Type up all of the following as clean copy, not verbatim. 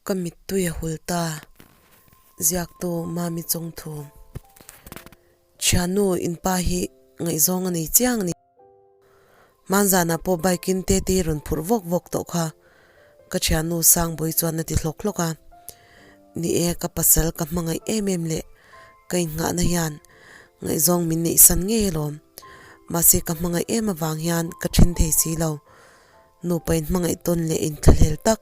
Ka mittui a hul ta, ziaktu Mami Chawngthu. Thiannu inpa hi ngaihzawng a nei chiang a ni. Hmanzanah pawh bike in Tete rawn phurh vawk vawk tawh kha ka thiannu Sangbawi chuan a ti hlawk hlawk a. Ni e, ka pasal ka hmangaih em em leh ka innghahna hian ngaihzawng min neihsan ngei alawm. Mahse ka hmangaih em avang hian ka then thei si lo. Nupa inhmangaih tawn leh inthlahlel tak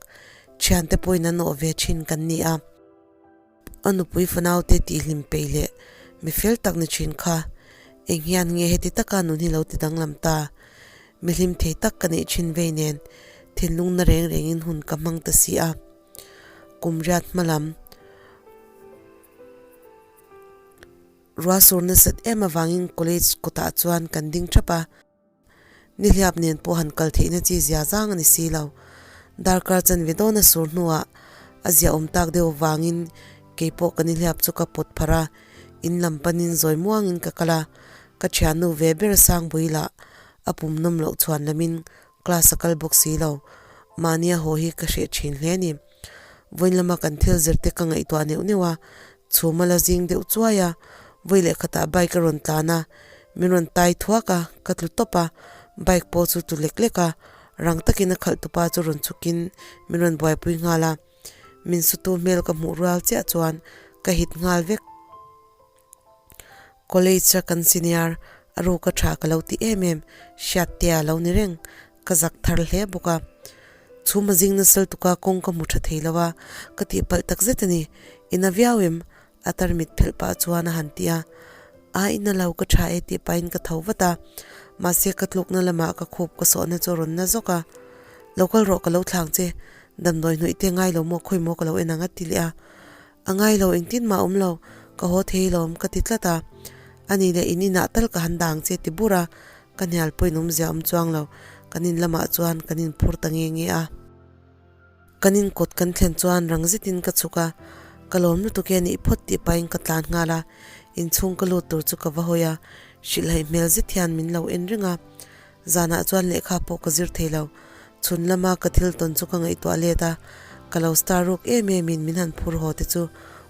thiante pawhin an awh ve thin kan ni a. A nupui fanaute tihhlim peih leh mi fel tak ni thin kha eng hian nge heti taka nun hi lo ti danglam ta? Mi hlim thei tak ka neih thin vei nen thinlung na reng rengin hun ka hmang ta si a. Kum riat hma lam ruahsur nasat em avangin college kawtah chuan kan ding thap a. Nihliap nen pawh han kal theihna chi zia zang a ni si lo. Darkar chanve dawna sur hnuah a ziahawm tak deuh avangin kei pawh ka nihliap chu ka pawt pharh a, in lam panin zawi muangin ka kal a, ka thiannu ve ber Sangpui lah a pum nawm loh chhuan lamin class a kal bawk si lo. Mahnia haw hi ka hreh thin hle a ni. Vawiin lama kan thil zir te ka ngaihtuah neuh neuh a, chhum a la zing deuh chuai a, vawi leh khatah bike a rawn tlan a, min rawn tai thuak a, ka tlu tawp a, bike pawh chu tlu lek lek a, rang takin a khalh tupa chu rawn chhukin min rawn buaipui nghal a, min sutu hmel ka hmuh rual chiah chuan ka hit nghal vek. College a kan senior a ruk a tha ka lo ti em em, Hriattea a lo ni reng, ka zak thar hle bawk a. Chhum a zing nasal tuka kawng ka hmu tha thei lo a, ka tihpalh tak zet a ni. Ina viau em? A tarmit phelh pah chuan a han ti a. A ina lo ka tha e tih pahin ka tho vat a, mahse ka tlukna lamah ka khup ka sawhna chu a rawn na zawk a. Lo kal rawh ka lo thlang che, damdawi hnawih te ngai lo maw khawi maw ka lo en ang a ti leh a. A ngai lo engtin mah awm lo, ka haw thei lawm ka ti tlat a. Ani leh in inah tal ka han dang che ti bur a, ka hnial pawhin awmzia awm chuang lo, kan in lamah chuan kan inphur ta nge nge a. Kan in kawt kan thlen chuan rang zetin ka chhuk a, ka lawm lutuk e nih phawt tih pahin ka tlan nghal a, inchhung ka lut tur chu ka va hawi a, hrilhhaih hmel zet hian min lo en reng a. Zanah chuan lehkha pawh ka zir thei lo. Chhun lama ka thil tawn chu ka ngaihtuah let a, ka lo star ruk em em in min han phur haw te chu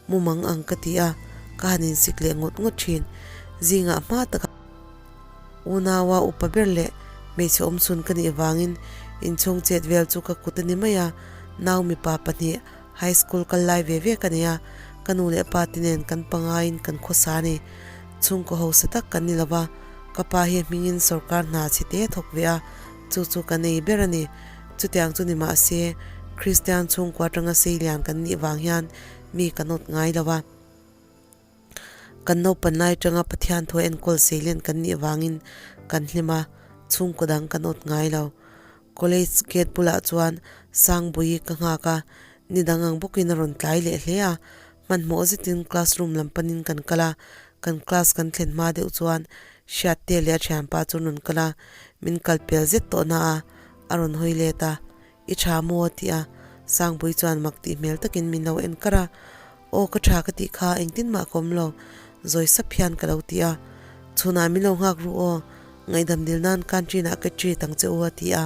mumang ang ka ti a, ka han insik leh ngawt ngawt thin. Zingah hma taka unaua upa ber leh hmeichhe awmchhun ka nih vangin inchhung chet vel chu ka kut a ni mai a, nau mipa pahnih high school kal lai ve ve ka nei a, ka nu leh pa te nen kan pangaiin kan khawsa a ni. Chhungkaw hausa tak kan ni lo va, ka pa hi hmingin sorkar hna chhe te thawk ve a, chu chu ka nei ber a ni. Chutiang chu ni mah se, Kristian chhungkua atanga seilian kan nih vang hian mi ka nawt ngai lo va. Kan naupan lai atanga Pathian thu a enkawl seilian kan nih vangin kan hlim a, chhungkaw dang ka nawt ngai lo. College gate bulah chuan Sangbuii ka nghak a, ni dang ang bawkin a rawn tlai leh hle a, Hmanhmawh zetin classroom lam panin kan kal a, kan class kan thlen hma deuh chuan Hriatte leh a thianpa chu an rawn kal a, min kal pel zet tawh na a, a rawn hawi let a, I tha maw? a ti a, Sangpui chuan mak tih hmel takin min lo en kar a, Aw ka tha ka tih kha engtin mah ka awm lo, zawi sap hian ka lo ti a, Chhunah min lo nghak ru aw, ngaihdam dil nan canteen ah ka treat ang che u a ti a.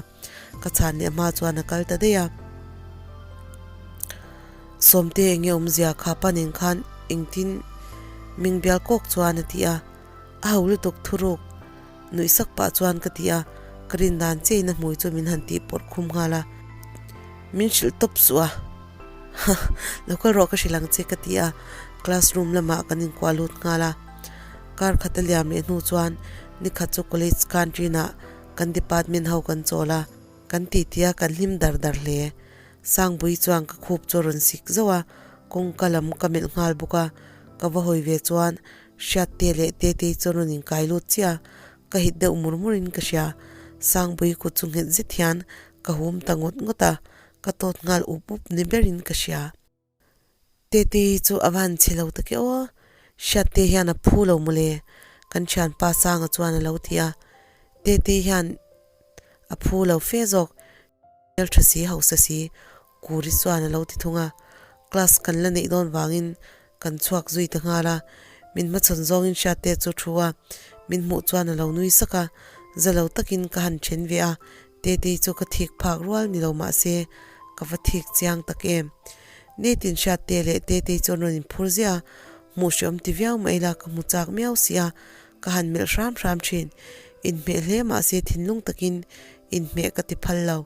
Ka chhan leh hma chuan a kal ta daih a. Sawmte enge awmzia kha pa nen khan engtin ming bial kawk chuan a ti a. A ho lutuk thuruk nuih sak pah chuan ka ti a, ka rin dan chein a hmui chu min han tih pawrh khum nghal a. Min hrilh tawp suh a. Ha, lo kal rawh ka hrilh ang che ka ti a, classroom lamah kan inkuah lut nghal a. Kar khat a liam leh hnu chuan nikhat chu college canteen ah Kan department ho kan chawl a, kan titi a, kan hlim dar dar hle. Sangpui chuan ka khup chu a rawn sik zauh a, kawngka lam ka melh nghal bawk a, ka va hawi ve chuan Hriatte leh Tetei chu an rawn inkai lut chiah a, ka hit deuh mur mur in ka hria. Sangpui kut chu nghet zet hian ka hum ta ngawt ngawt a, ka tawt nghal up up ni berin ka hria. Tete chu a van chhe lo tak e aw, Hriatte hian a phu lo mawle, kan thianpa Sanga chuan a lo ti a. Tete hian a phu lo fe zawk, hmeltha si hausa si Kuri chuan a lo ti thung a. Class kan la neih dawn vangin kan chhuak zui ta nghal a, min hmachhawn zawngin Hriatte chu thu a, min hmuh chuan a lo nui sak a, za lo takin ka han then ve a, Tete chu ka thik phak rual ni lo mahse ka va thik chiang tak em. Nitin Hriatte leh Tetei chuan rawn inphur ziah a, hmuh hreawm ti viau mah ila ka hmu chak miau si a, ka han melh hram hram thin. Inhmeh hle mahse thinlung takin inhmeh ka ti phal lo.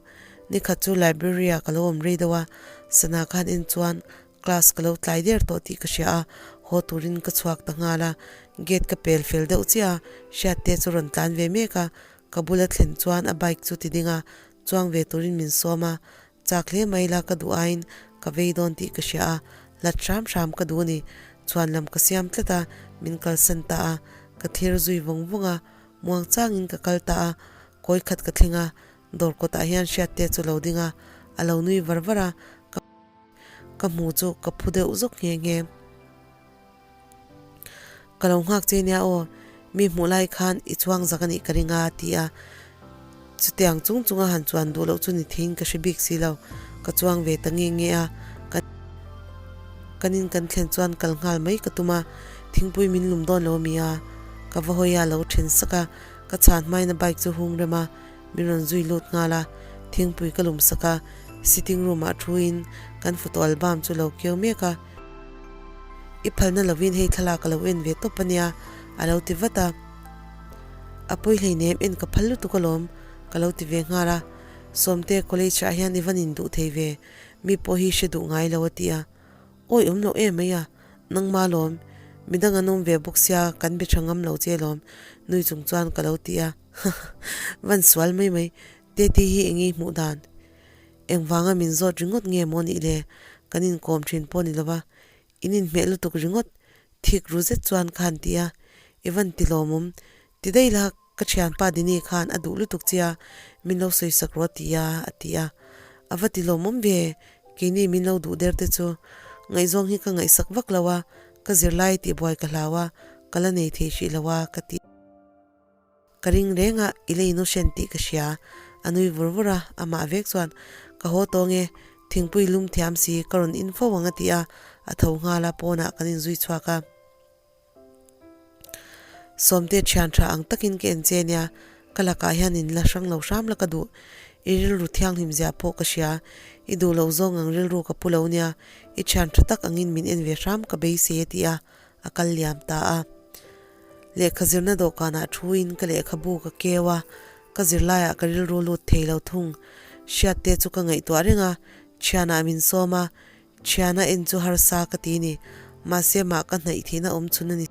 Nikhat chu library ah ka lo awm rei deuh a, sana ka han en chuan class ka lo tlai der tawh tih ka hria a, haw turin ka chhuak ta nghal a. Gate ka pel fel deuh chiah a, Hriatte chu rawn tlan ve mek a, ka bula thlen chuan a bike chu ti ding a, chuang ve turin min sawm a, Chak hle mai la ka duh aiin ka vei dawn tih ka hria a, hlat hram hram ka duh a ni. Chhuan lam ka siam tlat a, min kalsan ta a, ka thlir zui vawng vawng a, muang changin ka kal ta a, kawi khat ka thleng a, dawr kawtah hian Hriatte chu lo ding a, a lo nui var var a, ka ka hmu chu ka phu deuh zawk nghe nghe. Ka lo nghak che nia aw, mi hmuh lai khan i chuang zak a nih ka ring a, a ti a. Chutiang chung chunga han chuan duh loh chu ni theiin ka hre bik si lo, ka chuang ve ta nge nge a. Kan in kan thlen chuan kal nghal mai ka tum a, thingpui min lum dawn lo a mi a, ka va hawi a lo then sak a, ka chhan hmain a bike chu hung rem a, min rawn zui lut nghal a, thingpui ka lum sak a, sitting room ah thuin kan photo album chu lo keu mek a. I phalna lovin hei thlalak a lo en ve tawp a nia, a lo ti vat a. A pawi hleinem en ka phal lutuk alawm, ka lo ti ve nghal a. Sawmte, college ah hian i van induh thei ve, mi pawh hi hre duh ngai lo a ti a. Awi awm loh em mai a, nangma lawm, midang an awm ve bawk sia kan be tha ngam lo che lawm, nui chung chuan ka lo ti a. Van sual mai mai, Tete hi eng i hmuh dan? Engvanga min zawt ringawt nge maw nih le? Kan inkawm thin pawh ni lova, in inhmeh lutuk ringawt thik ru zet chuan ka han ti a, I van ti lawmawm, ti daih la ka thianpa Dini khan a duh lutuk che a, min lo sawisak rawh a ti a, a ti a. A va ti lawmawm ve, keini min lo duh der te chu. Ngaihzawng hi ka ngaihsak vak lo a, ka zirlai tihbuai ka hlau a, ka la nei thei hrih lo a, ka ti. Ka ring reng a, i lei nu hren tih ka hria. A nui vur vur a, amah vek chuan, Ka haw tawng e, thingpui lum thiam si, ka rawn in fo ang a ti a, a tho nghal a, pawnah kan inzui chhuak a. Sawmte thian tha ang takin ka en che nia, ka lakah hian in la hrang lo hram la ka duh. I rilru thianghlim zia pawh ka hria, i duh loh zawng ang rilru ka pu lo nia, i thian tha tak angin min en ve hram ka beisei a ti a, a kal liam ta a. Lehkha zirna dawhkanah thuin ka lehkhabu ka keu a, ka zirlaiah ka rilru lut thei lo thung. Hriatte chu ka ngaihtuah reng a, thianah min sawm a, thiana en chu harsa ka ti ni, mahse mah ka hnaih theihna awm chhun a ni.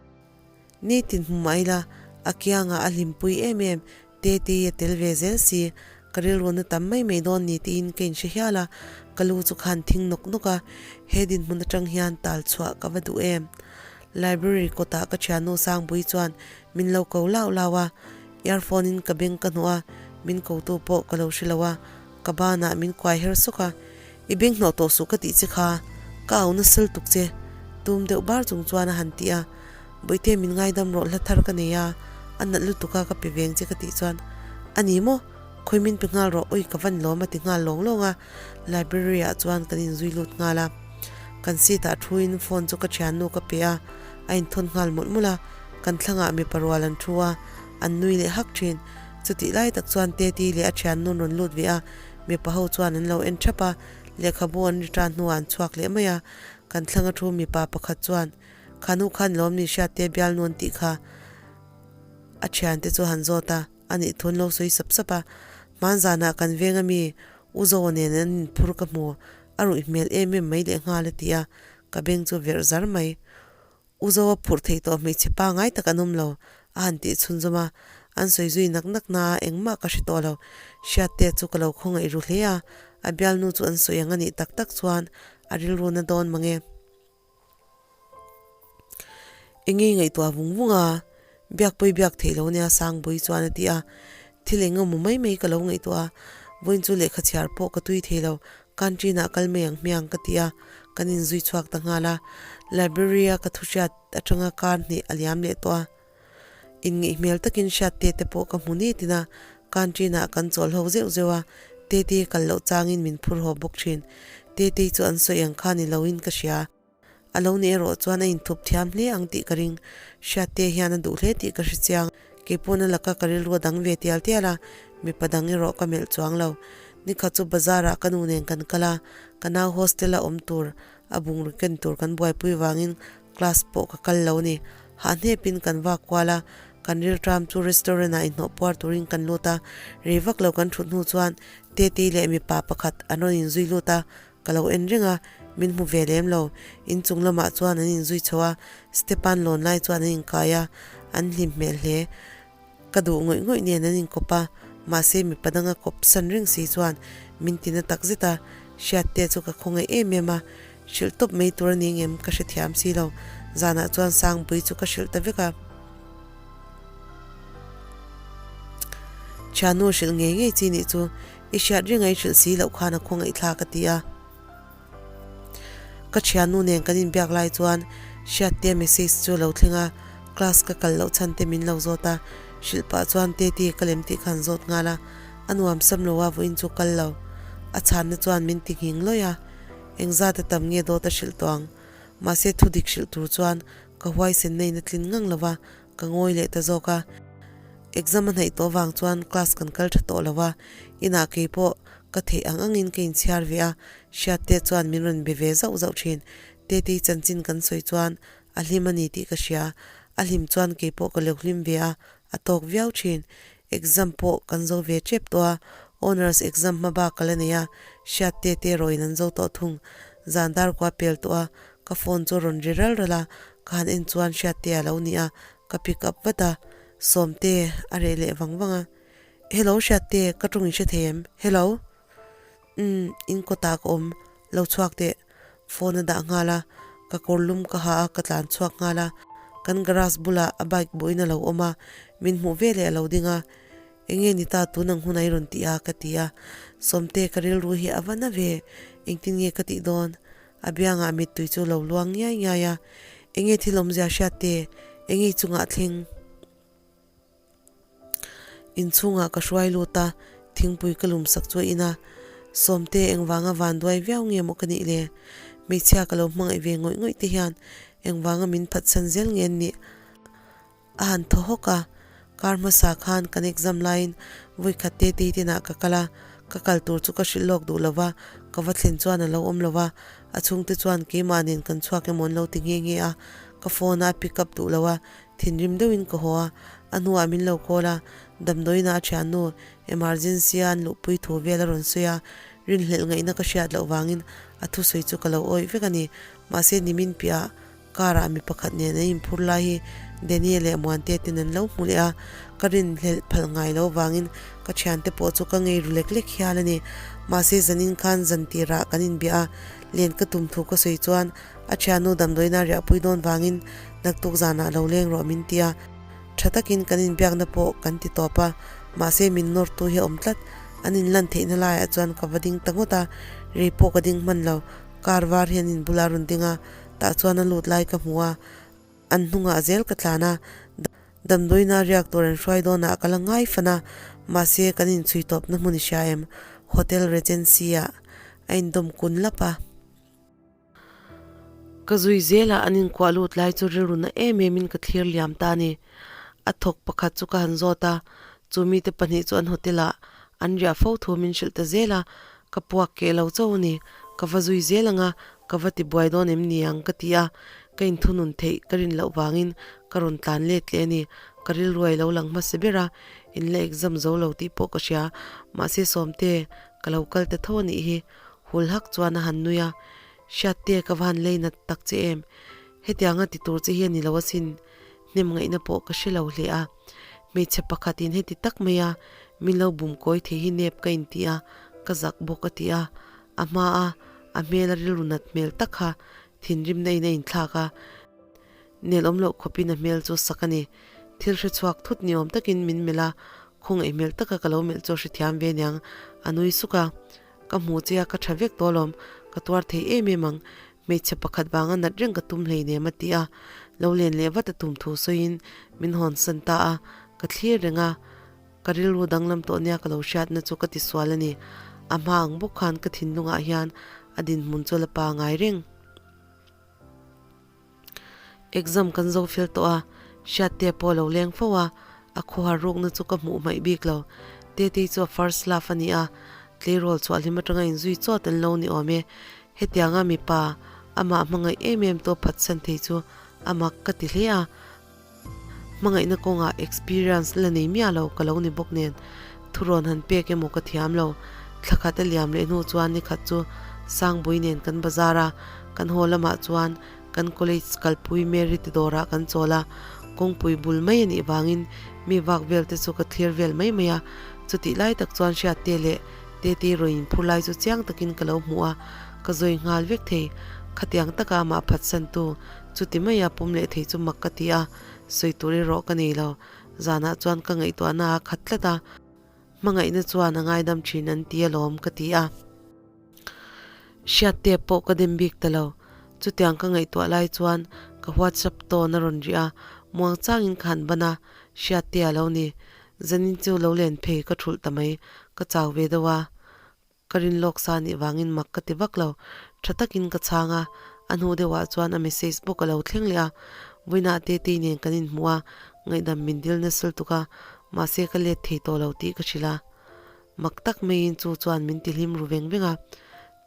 Nitin hmu mah ila, a kiangah a hlimpui em em, Tete a tel ve zel si, ka rilru na tam mai mai dawn ni tiin ka inhre hial a, ka lu chu khan thing nawk nawk a, he dinhmun atang hian tal chhuah ka va duh em. Library kawtah ka thiannu Sangbui chuan min lo ko lau lau a, earphone in ka beng ka hnawh a, min kotu pawh ka lo hre lo a, ka banah min kuai her sawk a, I beng hnawh tawh suh ka tih che kha, ka au nasal tuk che, tum deuh bar chung chuan a han ti a, Bawihte min ngaidam rawh hla thar ka nei a, a nalh lutuk a ka pe veng che ka tih chuan, A ni maw? Khawi min pe nghal rawh, awi ka van lawm a ti nghal lawng lawng a, library ah chuan kan inzui lut nghal a. Kan seat ah thu in phone chu ka thiannu ka pe a, a inthawn nghal mawlh mawlh a, kan thlangah mipa rual an thu a, an nui leh hak thin. Chutih lai tak chuan Teti leh a thiannu an rawn lut ve a, mipa ho chuan an lo en thap a, lehkhabu an ri tan hnuah an chhuak leh mai a, kan thlanga thu mipa pakhat chuan, Kha nu khan lawm ni hriatte bialnu an tih kha a thiante chu han zawt a, a nih thu an lo sawi sap sap a. Hmanzanah kan veng ami U Zoa nen an inphur ka hmu, a ruih hmel em em mai leh nghal a ti a, ka beng chu verh zar mai. U Zoa phurh theih tawh hmeichhe pangai tak an awm lo, a han tih chhunzawm a, an sawi zui nak nak na a engmah ka hre tawh lo. Hriatte chu ka lo khawngaih ru hle a, a bialnu chu an sawi ang a nih tak tak chuan a rilru na dawn mange. Enge ngaihtuah vung vung a, biak pawi biak theih lo nia Sangbui chuan a ti a, thil eng emaw mai mai ka lo ngaihtuah a, vawiin chu lehkha chhiar pawh ka tui thei lo, canteen ah kal mai ang hmiang ka ti a, kan inzui chhuak ta nghal a, library a ka thu hriat atanga kar hnih a liam leh tawh a, inngeih hmel takin hriat te te pawh ka hmu nitin a, canteen ah kan chawl ho zeuh zeuh a, Tete kal loh changin min phur haw bawk thin, Tetei chu an sawi ang kha ni loin ka hria. A lo nih erawh chuan a inthup thiam hle ang tih ka ring. Hriatte hian a duh hle tih ka hre chiang. Keipawn a laka ka rilru a dang ve tial tial a, mipa dang erawh ka melh chuang lo. Nikhat chu bazar ah ka nu nen kan kal a, ka nau hostel a awm tur. A bungraw ken tur kan buaipui vangin class pawh ka kal lo a ni. Hah hnepin kan vak kual a, kan rilṭam chu restaurant ah inhnawh puar turin kan lut a, rei vak lo kan ṭhut hnu chuan Tete leh mipa pakhat an rawn inzui lut a, ka lo en reng a, min hmu ve lem lo. Inchung lamah chuan an inzui chho a, step an lawn lai chuan an inkai a, an hlim hmel hle. Ka duh ngawih ngawih nen an inkawp a, mahse mipa danga kawp san reng si chuan min ti na tak zet a, Hriatte chu ka khawngaih em em a, hrilh tawp mai tur a ni ngem ka hrethiam si lo, zanah chuan Sangpui chu ka hrilh ta vek a. Thiannu hrilh ngei ngei chi nih chu i hriat reng a i hrilh si loh khan a khawngaih thlak a ti a. Ka thiannu nen kan inbiak lai chuan Hriattea message chu a lo thleng a, class ka kal loh chhan te min lo zawt a, hrilh pah chuan Teti ka lem tih kha an zawt nghal a, a nuam sam lo a vawiin chu kal lo. A chhanna chuan min ti nghing lawih a, engzat a tam nge dawt a hrilh tawh ang. Mahse thu dik hrilh tur chuan ka huaisen na in a tlin ngang lo va, ka ngawi leh ta zawk a. Exam a hnaih tawh vang chuan class kan kal tha tawh lo a, inah keipawh ka theih ang angin ka inchhiar ve a, Hriatte chuan min rawn be ve zauh zauh thin. Tetei chanchin kan sawi chuan a hlim a ni tih ka hria, a hlim chuan keipawh ka lo hlim ve a, a tawk viau thin. Exam pawh kan zo ve tep tawh a, Honours exam hma bak ka la nei a, Hriatte te erawhin an zo tawh thung. Zan dar kua pel tawh a, ka phone chu a rawn ri ral ral a, ka han en chuan Hriatte a lo ni a, ka pick up vat a, Sawmte a reh leh vang vang a, Hello Hriatte, ka tawng in hre thei em? Hello? Umm, in kawtah ka awm, lo chhuak teh. Phone a dah nghal a, ka kawr lum ka ha a, ka tlan chhuak nghal a, kan garage bulah a bike bawhin a lo awm a, min hmuh veleh a lo ding a, Enge ni ta tun ang hun a i rawn ti a? ka ti a, Sawmte ka rilru hi a va na ve, engtin nge ka tih dawn? A biangah mittui chu lo luang ngiai ngiai a, Enge thil awmzia hriat te, enge i chungah thleng? Inchhungah ka hruai lut a, thingpui ka lum sak chu a in a, Sawmte engvanga vanduai viau nge maw ka nih le? Hmeichhia ka lo hmangaih ve ngawih ngawih te hian engvanga min phatsan zel nge an nih? A han thaw hawk a, kar hmasa khan kan exam laiin vawi khat te tei tinah ka kal a, ka kal tur chu ka hrilh lawk duh lo va, ka va thlen chuan a lo awm lo va, a chhungte chuan keimah nen kan chhuak emaw an lo ti nghe nghe a, ka phone a pick up duh lo a, thinrim deuhin ka haw a, a hnuah min lo call a, damdawiinah a thiannu emergency a an luhpui thu vel a rawn sawi a, rinhlelh ngaihna ka hriat loh vangin a thusawi chu ka lo awih vek a ni, mahse nimin piahah Car ah mi pakhat nen an inphur lai hi Daniel leh Muante ten an lo hmu leh a, ka rinhlelh phal ngai lo vangin ka thiante pawh chu ka ngei ru lek lek hial a ni. Mahse zanin khan zan tirah kan inbiah a, len ka tum thu ka sawi chuan a thiannu damdawiina riahpui dawn vangin naktuk zanah lo leng rawh min ti a, tha takin kan inbiakna pawh kan ti tawp a, mahse min nawrtu hi a awm tlat, an inlan theihna laiah chuan ka va ding ta ngawt a, rei pawh ka ding hman lo, car var hi an inbula rawn ding a, Tah chuan a lut lai ka hmu a, an hnungah zel ka tlan a, damdawiina riak tur an hruai dawnah ka la ngai fan a, mahse kan inchhui tawpna hmun i hria em? Hotel Regency ah a indawm kun lap a. Ka zui zelah an inkuah lut lai chu rilru na em em in ka thlir liam ta a ni. A thawk pakhat chu ka han zawt a, chu mite pahnih chu an hotel ah an riah fo thu min hrilh ta zel a, ka puak keh lo chauh a ni, ka va zui zel ang a, ka va ti buai dawn em ni ang ka ti a, ka inthunun theih ka rin loh vangin ka rawn tlan let leh a ni, ka rilruai lo lang hmasa ber a, in la exam zo lo tih pawh ka hria, mahse Sawmte, ka lo kal ta tho a nih hi, hul hak chuan a han nui a, Hriatte ka va han lei nat tak che em, hetianga ti tur che hi a ni lo asin, hnem ngaihna pawh ka hre lo hle a, hmeichhe pakhatin heti tak mai a min lo bum kawi thei hi nep ka inti a, ka zak bawk a ti a, a hma a a hmel a rilru nat hmel tak kha thinrimna in a inthlak a, nel awm loh khawpin a hmel chu sak a ni. Thil hre chhuak thut ni awm takin min melh a, khawngaih hmel taka ka lo melh chu a hrethiam ve niang, a nui suk a, ka hmu che a ka tha vek tawh alawm, ka tuar thei em em ang, Hmeichhe pakhat vanga nat reng ka tum hleinem a ti a, lo len leh vat a tum thu sawiin min hawnsan ta a, ka thlir reng a, ka rilru danglam tawh nia ka lo hriatna chu ka tisual a ni. A hma ang bawk khan ka thinlungah hian a dinhmun chu la pangai reng. Exam kan zo fel tawh a, Hriattea pawh a lo leng fo a, a khuhar rukna chu ka hmuh hmaih bik lo. Tetei chu a first love a ni a, tleirawl chhuah hlim atanga inzui chawt an lo ni awm e. Hetianga mipa Amah hmangaih em em tawh phatsan thei chu a mak ka ti hle a. Hmangaihna kawngah experience la nei miah lo ka lo ni bawk nen thurawn han pek emaw ka thiam lo. Thla khat a liam leh hnu chuan ni khat chu Sangbui nen kan bazar a, kan haw lamah chuan kan college kalpui Mary ti dawrah kan chawl a, kawngpui bul mai a nih vangin mi vak vel te chu ka thlir vel mai mai a, chutih lai tak chuan Hriatte leh Tete rawn inphur lai chu chiang takin ka lo hmu a, ka zawi nghal vek thei. Khatiang taka amah phatsantu chuti maia pawm leh thei chu mak ka ti a, sawi tur erawh ka nei lo. Zanah chuan ka ngaihtuahna a khat tlat a, hmangaihna chuan a ngaidam thin an ti alawm ka ti a. Hriatte pawh ka dem bik ta lo. Chutiang ka ngaihtuah lai chuan ka WhatsApp tawn a rawn rih a, muang changin ka han ban a, Hriatte a lo ni. Zanin chu lo len phei ka thulh ta mai, ka chau ve deuh a. Ka rin lawk sa nih vangin mak ka ti vak lo. Tha takin ka chhang a, a hnu deuhah chuan a message bawk a lo thleng leh a. Vawiinah Tetei nen kan inhmu a, ngaihdam min dil nasal tuk a, mahse ka let thei tawh lo tih ka hrilh a. Mak tak maiin chu chuan min ti hlim ru veng veng a,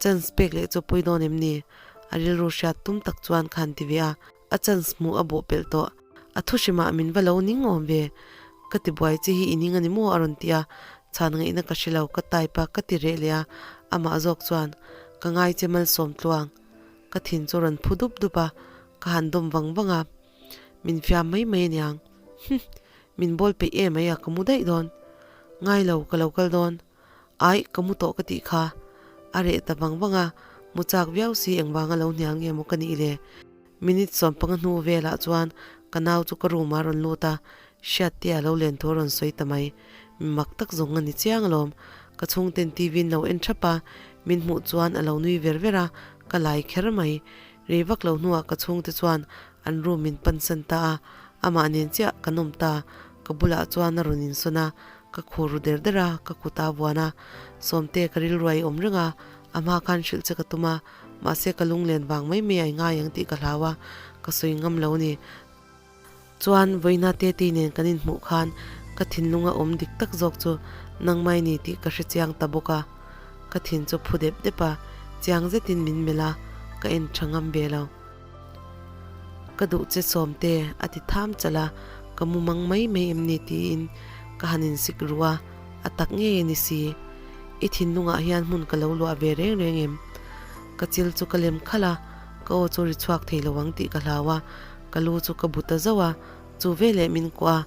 chance pek leh chu pawi dawn em ni? A rilru hriat tum tak chuan ka han ti ve a, a chance hmuh a bawh pelh tawh. A thu hrimah min va lo ning awm ve. Ka ti buai che hi i ning a ni maw? a rawn ti a, chhan ngaihna ka hre lo, ka type a, ka ti reh leh a, amah zawk chuan, Ka ngai che malsawm tluang. Ka thin chu a rawn phu dup dup a, ka han dawm vang vang a, min fiam mai mai aniang. Hum! Min bawl peih em mai a, ka mu daih dawn. Ngai lo, ka lo kal dawn. Aih, ka mu tawh ka tih kha. A reh ta vang vang a, mu chak viau si engvanga lo hnial nge maw ka nih le? Minute 15 hnu velah chuan ka nau chu ka room ah a rawn lut a, Hriatte a lo len thu a rawn sawi ta mai. Mi mak tak zawng a ni chiang alawm. Ka chhungten TV in lo en thap a, min hmuh chuan a lo nui ver ver a, ka lai kher mai. Rei vak lo hnuah ka chhungte chuan an room min pansan ta a, amah nen chiah kan awm ta. Ka bulah chuan a rawn insawn a, ka khur ru der der a, ka kut a vuan a. Sawmte ka rilruai awm reng a, a hma khan hrilh che ka tum a, mahse ka lunglen vang mai mai a i ngai ang tih ka hlau a, ka sawi ngam lo ni. Chuan vawiina Tete nen kan inhmuh khan ka thinlunga awm dik tak zawk chu nangmai ni tih ka hre chiang ta bawk a. Ka thin chu phu dep dep a, chiang zetin min melh a, ka en tha ngam ve lo. Ka duh che Sawmte, a ti tham chalh a, ka mu mang mai mai em ni tiin ka han insik ru a, a tak ngei a ni si. I thinlungah hian hmun ka lo luah ve reng reng em? Ka chil chu ka lem khalh a, ka aw chu ri chhuak thei lo ang tih ka hlau a, ka lu chu ka bu ta zauh a, chu veleh min kuah a.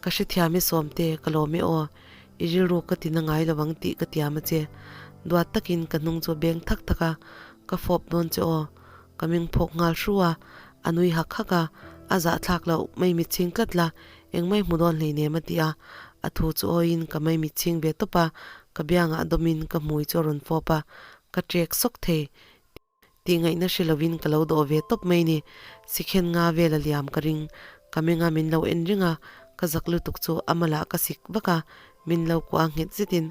Ka hrethiam i Sawmte, ka lawm e aw, i rilru ka ti na ngai lo ang tih ka tiam a che. Duat takin ka hnung chu beng thak thak a, ka fawp dawn che aw. Ka ming phawk nghal hru a, a nui hak hak a, a zahthlak loh maimit chhing tlat la, engmai hmu dawn hleinem a ti a. A thu chu awiin ka maimit chhing ve tawp a, ka biangah dawmin ka hmui chu a rawn fawp a, ka ṭek sawk thei. Tih ngaihna hre lovin ka lo dawh ve tawp mai ni. Sikhen nga vel a liam ka ring. Ka menga min lo en reng a, ka zak lutuk chu a malah ka sik vak a, min lo kuah nghet zetin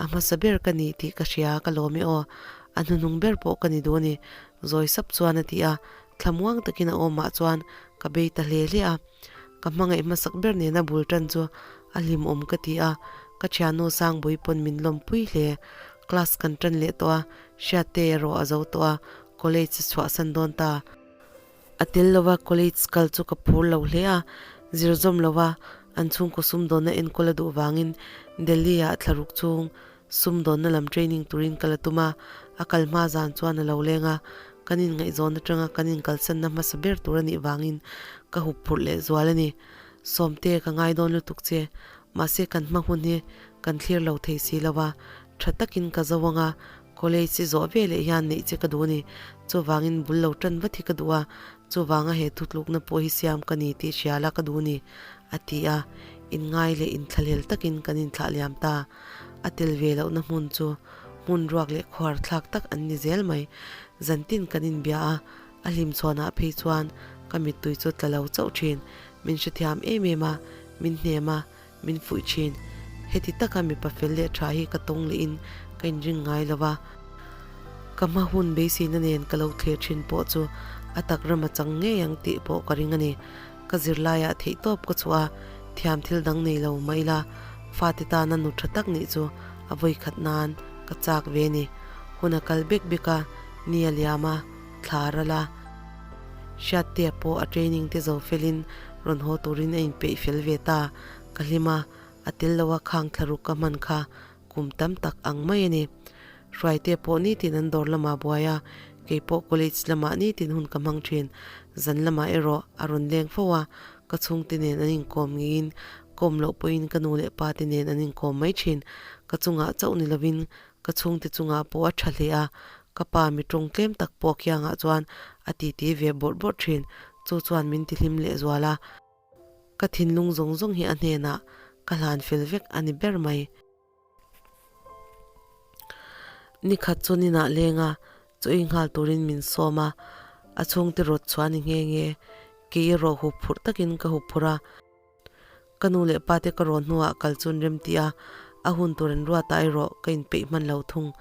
a hmasa ber ka ni tih ka hria ka lawm e aw, a hnuhnung ber pawh ka ni duh a ni, zawi sap chuan a ti a, thlamuang takin a awmah chuan ka bei ta hle hle a. Ka hmangaih hmasak ber nena bul tan chu a hlimawm ka ti a, ka thiannu Sangbui pawn min lawmpui hle. Class kan tan leh tawh a, Hriatte erawh a zo tawh a, college a chhuahsan dawn ta. A tel lova college kal chu ka phur lo hle a, zir zawm lova an chhungkaw sumdawnna enkawl a duh vangin Delhi-ah thlaruk chhung sumdawnna lam training turin kal a tum a, a kal hma zan chuan a lo leng a, kan inngaihzawn atanga kan inkalsanna hmasa ber tur a nih vangin ka hup phurh leh zual a ni. Sawmte ka ngai dawn lutuk che, mahse kan hma hun hi kan thlir lo thei si lo a, Tha takin ka zo ang a, college i zawh ve leh hian neih che ka duh a ni. Chuvangin bul lo tan vat hi ka duh a, chuvanga he thutlukna pawh hi siam ka ni tih hria la ka duh a ni, a ti a. Inngai leh inthlahlel takin kan inthlah liam ta. A tel ve lohna hmun chu hmun ruak leh khuar thlak tak an ni zel mai. Zantin kan inbia a, a hlimchhawnah phei chuan ka mittui chu tla lo chauh thin. Min hrethiam em em a, min hnem a, Min fuih thin. Heti taka mipa fel leh tha hi ka tawng lehin ka inring ngai lo va. Ka hma hun beiseina nen ka lo thlir thin pawh chu a tak ram a chang ngei ang tih pawh ka ring a ni. Ka zirlaiah theihtawp ka chhuah a, thiam thil dang nei lo mah ila fate tana nu tha tak nih chu a vawikhat nan ka chak ve a ni. Hun a kal bek bek a, Ni a liam a, thla a ral a. Hriattea pawh a training te zo felin rawn haw turin a inpeih fel ve ta. Ka hlim a, a tel lo a khang thla ruk ka hman kha kum tam tak ang mai a ni. Hruaitea pawh nitin an dawr lamah buai a, kei pawh college lamah nitin hun ka hmang thin. Zan lamah erawh a rawn leng fo a, ka chhungte nen an inkawm ngeiin kawm loh pawhin ka nu leh pa te nen an inkawm mai thin. Ka chungah chauh ni lovin Ka chhungte chungah pawh a tha hle a, ka pa mi tawng tlem tak pawh kiangah chuan a titi ve bawrh bawrh thin, chu chuan min tihlim leh zual a. Ka thinlung zawng zawng hi a hnenah ka hlan fel vek a ni ber mai. Nikhat chu ninah leng a, chaw i nghal turin min sawm a, a chhungte rawt chhuah a ni nghe nghe, kei erawh hup phurh takin ka hup phurh a. Ka nu leh pa te ka rawn hnuah kal chun rem tih a, a hun tur an ruat ah erawh ka inpeih hman lo thung.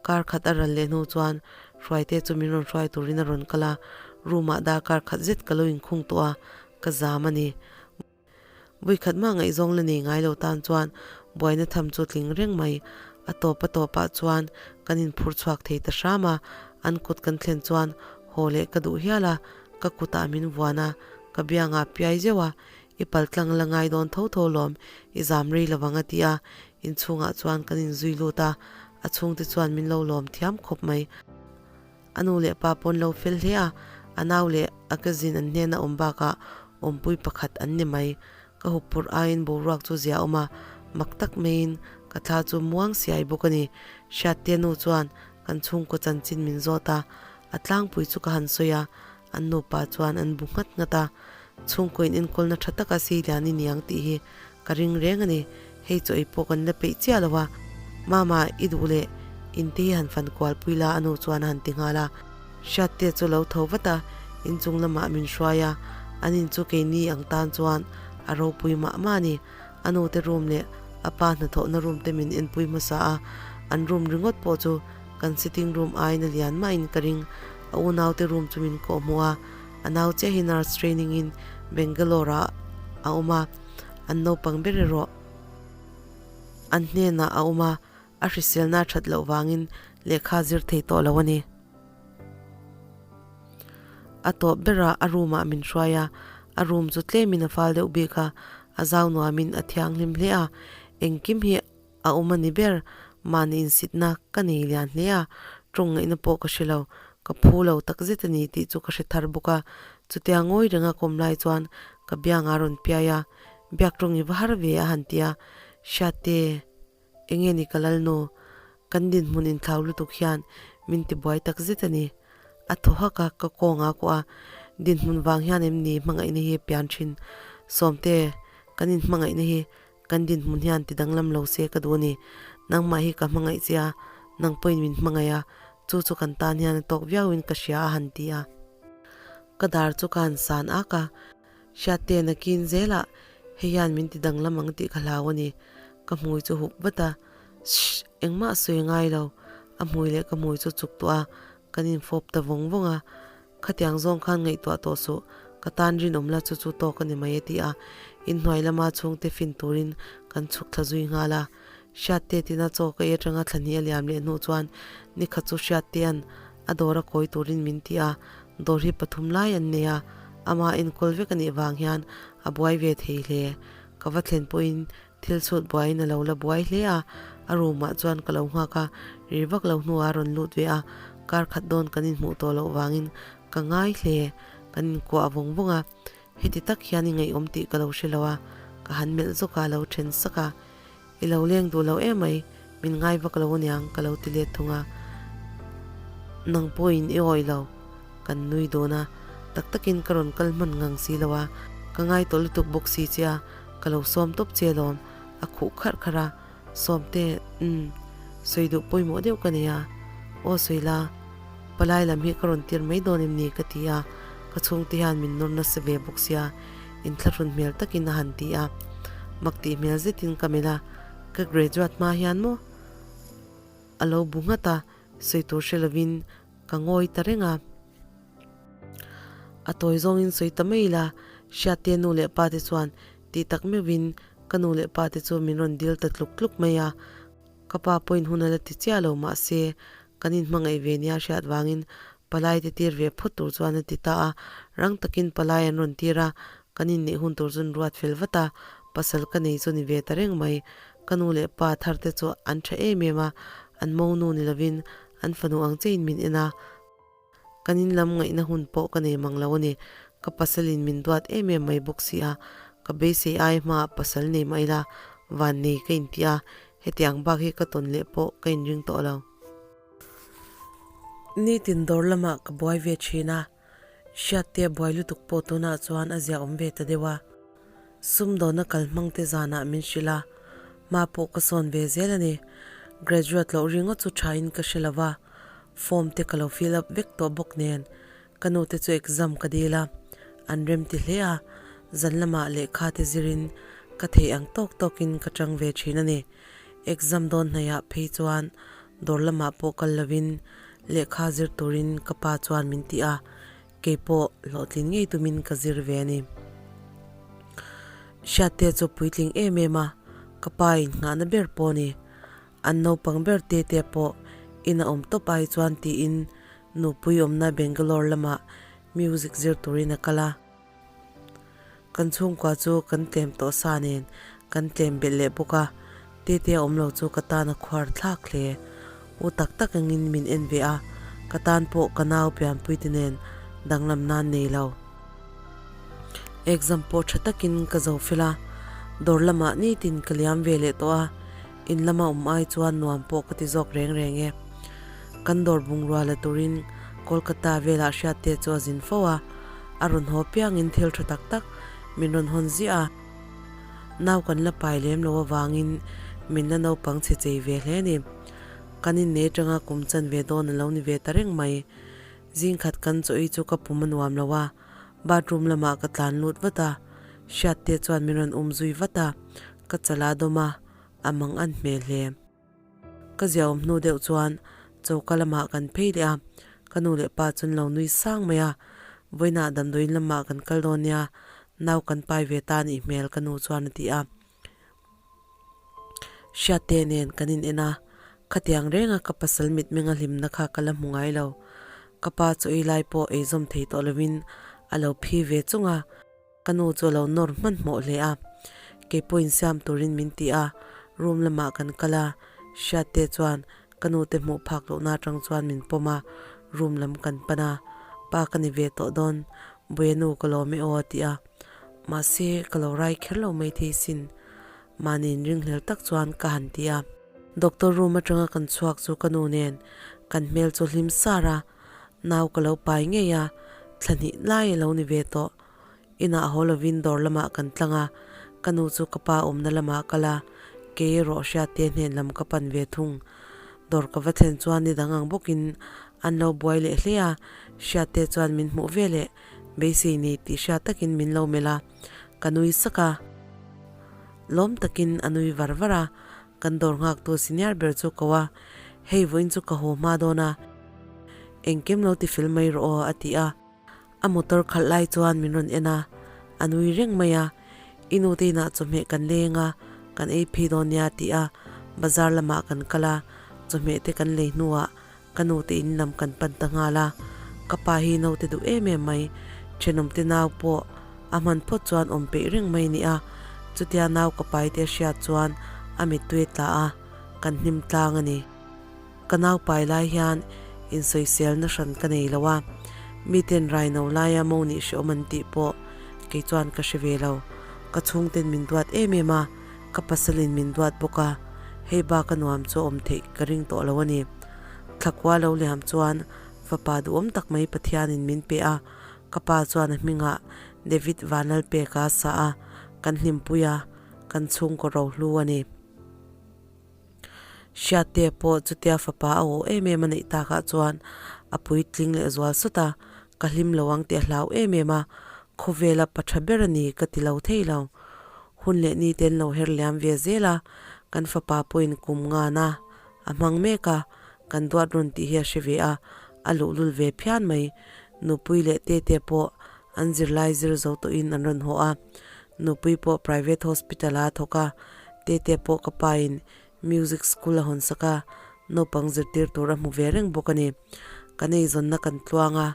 Kar khat a ral leh hnu chuan Hruaite chu min rawn hruai turin a rawn kal a, room ah darkar khat zet ka lo inkhung tawh a, ka zam a ni. Vawikhat mah ngaihzawng la nei ngai lo tan chuan buaina tham chu tling reng mai. A tawp a tawp ah chuan kan inphur chhuak thei ta hram a, an kut kan thlen chuan haw leh ka duh hial a, ka kutah min vuan a, ka biangah piai zeuh a, I paltlang la ngai dawn tho tho lawm, i zam rei lovang a ti a, inchhungah chuan kan inzui lut a, a chhungte chuan min lo lawm thiam khawp mai. A nu leh pa pawn lo fel hle a, a nau leh a cousin an hnena awm bakah awmpui pakhat an ni mai. Ka hup phurh aiin boruak chu zia awm a, mak tak maiin ka thla chu muang siai bawk a ni. Hriattea nu chuan kan chhungkaw chanchin min zawt a, a tlangpui chu ka han sawi a, an nupa chuan an bu nghat nghat a. Chhungkaw in enkawlna tha taka sei lian i niang tih hi ka ring reng a ni. Hei chu ei pawh kan la peih chiah lo a. Mama, i duh leh in te hi han fan kual pui la a nu chuan a han ti nghal a. Hriattea chu lo tho vat a, inchung lamah min hruai a, an in chu keini ang tan chuan a ropui mah mah a ni. A nu te room leh a pa hnathawhna room te min enpui hmasa a, an room ringawt pawh chu kan sitting room aiin a lian mahin ka ring. A unaute room chu min kawhhmuh a. A nau chiah hi nurse training in Bangalore ah a awm a, an naupang ber erawh an hnenah a awm a, a hriselna a that loh vangin lehkha a zir thei tawh lo a ni. A tawp berah a room ah min hruai a, a room chu tlemin a fal deuh bik a, a zau nuamin a thianghlim hle a, engkim hi A awm a ni ber, mahni insitna ka nei lian hle a, tawng ngaihna pawh ka hre lo, ka phu lo tak zet a ni tih chu ka hre thar bawk a, chutia ngawi renga kawm lai chuan ka biang a rawn piai a, biak tawng i va har ve a han ti a, Hriatte, enge ni ka lalnu, kan dinhmun inthlau lutuk hian min tibuai tak zet a ni. A thaw hak a, ka kawng a kuah a, dinhmun vang hian em ni hmangaihna hi pian thin, Sawmte, kan inhmangaihna hi Kan dinhmun hian ti danglam lo se ka duh a ni. Nangmah hi ka hmangaih che a, nang pawhin min hmangaih a, chu chu kan tan hian a tawk viauin ka hria a han ti a. Ka dar chu ka han san ak a, Hriatte nakin zelah hei hian min ti danglam ang tih ka hlau a ni. Ka hmui chu hup vat a, Shh, engmah a sawi ngai lo. A hmui leh ka hmui chu chuk tawh a, kan infawp ta vawng vawng a. Khatiang zawng khan ngaihtuah tawh suh, ka tan rinawm la chu chu tawk a ni mai a ti a, inhnuai lama chhungte fin turin kan chhuk thla zui nghal a. Hriatte tina chaw ka ei atanga thla hnih a liam leh hnu chuan nikhat chu Hriattea'n a dawr a kawi turin min ti a, dawr hi pathum lai an nei a, ama enkawl vek a nih vang hian a buai ve thei hle. Ka va thlen pawhin Thil chhut buaiin a lo la buai hle a, a room ah chuan ka lo nghak a, ri vak lo hnuah a rawn lut ve a, kar khat dawn kan inhmuh tawh loh vangin ka ngai hle, kan inkuah vawng vawng a, heti tak hian i ngaihawm tih ka lo hre lo a, ka han melh zawk a, a lo then sak a, I lo leng duh lo emai, min ngai vak lo aniang ka lo ti let thung a, nang pawhin i awih lo, kan nui dawn a, tak takin ka rawn kal hman ngang si lo a, ka ngai tawh lutuk bawk si che a, Ka lo sawm tawp che lawm, a khuh kharh kharh a, Sawmte, umm, sawi duh pawimawh deuh ka nei a, aw sawi la, palai lam hi ka rawn tir mai dawn em ni ka ti a, ka chhungte hian min nawr nasa ve bawk sia, inthlahrun hmel takin a han ti a, mak tih hmel zetin ka melh a, ka graduate hma hian maw a lo bu nghat a, sawi tur hre lovin ka ngawi ta reng a. A tawi zawngin sawi ta mai ila, Hriatte nu leh pa te chuan tih tak meuhin ka nu leh pa te chu min rawn dil ta tluk tluk mai a. Ka pa pawhin hun a la ti chiah lo mahse, Kan inhmangaih ve nia hriat vangin palai te tir ve phawt tur chuan a ti ta a. Rang takin palai an rawn tir a, kan inneih hun tur chu an ruat fel vat a, pasal ka nei chu ni ve ta reng mai. Ka nu leh pa thar te chu an tha em em a, an monu ni lovin an fanu ang chiahin min en a. Kan in lam ngaihna hun pawh ka nei mang lo a ni. Ka pasalin min duat em em mai bawk si a, ka beisei ai hmaah pasal nei mah ila van nei ka inti a, hetiang bak hi ka tawn leh pawh ka inring tawh lo. Nitin dawr lamah ka buai ve thin a, Hriattea buai lutuk pawh tunah chuan a zia awm ve ta deuh a. Sumdawna kal hmang te zanah min hrilh a, hma pawh ka sawn ve zel a ni. Graduate loh ringawt chu thain ka hre lo va, form te ka lo fill up vek tawh bawk nen ka nu te chu exam ka dil a, an rem ti hle a, zan lamah lehkha te zirin ka theih ang tawk tawkin ka tang ve thin a ni. Exam dawn hnaihah phei chuan dawr lamah pawh kal lovin lehkha zir turin ka pa chuan min ti a, Kei pawh hlawhtlin ngei tumin ka zir ve a ni. Hriatte chu puitling em em a, ka pa in nghahna ber pawh a ni. An naupang ber te te pawh in a awm tawp ai chuan tiin nupui awmna Bangalore lamah music zir turin a kal a. Kan chhungkua chu kan tlem tawh sa nen kan tlem belh leh bawk a, Tete a awm lo chu ka tan a khuar thlak hle. U tak tak angin min en ve a, ka tan pawh ka nau pianpui te nen danglam nan nei lo. Exam pawh tha takin ka zo fel a, dawr lamah nitin ka liam ve leh tawh a, in lama awm ai chuan nuam pawh ka ti zawk reng reng e. Kan dawr bungrua la turin Kolkata velah hriatte chu a zin fo a, a rawn haw piangin thil tha tak tak min rawn hawn ziah a. Nau kan la pai lem lo avangin min la naupang chhe chei ve hle a ni. Kan innei atanga kum chan ve dawn a lo ni ve ta reng mai. Zingkhat kan chaw ei chu ka pum a nuam lo a, bathroom lamah ka tlan lut vat a, Hriatte chuan min rawn um zui vat a, ka chal a dawm a, a mang an hmel hle. Ka ziaawm hnu deuh chuan choka lamah kan phei leh a, ka nu leh pa chu an lo nui sang mai a, vawiinah damdawiin lamah kan kal dawn nia, nau kan pai ve ta anih hmel ka nu chuan a ti a. Hriatte nen kan in en a, khatiang renga ka pasal mitmenga hlimna kha ka la hmu ngai lo. Ka pa chu ei lai pawh eizawm thei tawh lovin a lo phi ve chung a. Ka nu chu a lo nawr hmanhmawh hle a, kei pawhin siam turin min ti a, room lamah kan kal a, Hriatte chuan ka nu te hmuh phak lohna atang chuan min pawm a, room lam kan pan a, pa ka ni ve tawh dawn, Buia nu ka lawm e aw a ti a, mahse ka lo rai kher lo maithei sin, mahni inringhlel tak chuan ka han ti a. Doctor room atanga kan chhuak chu ka nu nen kan hmel chu hlim sar a, nau ka lo pai ngei a, thla hnih lai a lo ni ve tawh. Inah haw lovin dawr lamah kan tlang a, ka nu chu ka pa awmna lamah a kal a, kei erawh Hriatte hnen lam ka pan ve thung. Dawr ka va thlen chuan ni dang ang bawkin an lo buai leh hle a, Hriatte chuan min hmuh ve leh beisei nei tih hriat takin min lo melh a, ka nui sak a. Lawm takin a nui var var a, kan dawr nghaktu senior ber chu ko a, Hei vawiin chu ka haw hma dawn a, engkim lo ti fel mai rawh aw a ti a. A motor khalh lai chuan min rawn en a, a nui reng mai a, I nu te inah chawhmeh kan leng a, kan ei phei dawn nia tih a, bazar lamah kan kal a, chawhmeh te kan lei hnuah ka nu te in lam kan pan ta nghal a, ka pa hi naute duh em em mai, thenawm te nau pawh a hman phawt chuan awm peih reng mai nia, chutia nau ka pai te a hriat chuan a mittui a tla a, kan hnim tlang a ni. Ka nau pai lai hian insawiselna hran ka nei lo a, miten rai no laia mo nih hreawm an tih pawh kei chuan ka hre ve lo. Ka chhungten min duat em em a, ka pasalin min duat bawk a, hei bak a nuam chu a awm theih ka ring tawh lo a ni. Thlakua lo liam chuan fapa duhawm tak mai Pathianin min pe a, ka pa chuan a hmingah David Vanlalpeka a sa a, kan hlimpui a, kan chhungkaw rohlu a ni. Hriatte pawh chutia fapa a aw em em a neih takah chuan a puitling leh zual sawt a, ka hlim lo ang tih a hlau em em a, khawvela pa tha ber a ni ka ti lo thei lo. Hun leh ni te an lo her liam ve zel a, kan fapa pawhin kum ngana a hmang mek a, kan duat rawn tih hi a hre ve a, a luhlul ve phian mai. Nupui leh tete pawh an zirlai zir zo tawhin an rawn haw a, Nupui pawh private hospital ah a thawk a, Tete pawh ka pa in music school a hawn sak a, Naupang zirtir tur a hmu ve reng bawk a ni. Kan eizawnna kan tluang a,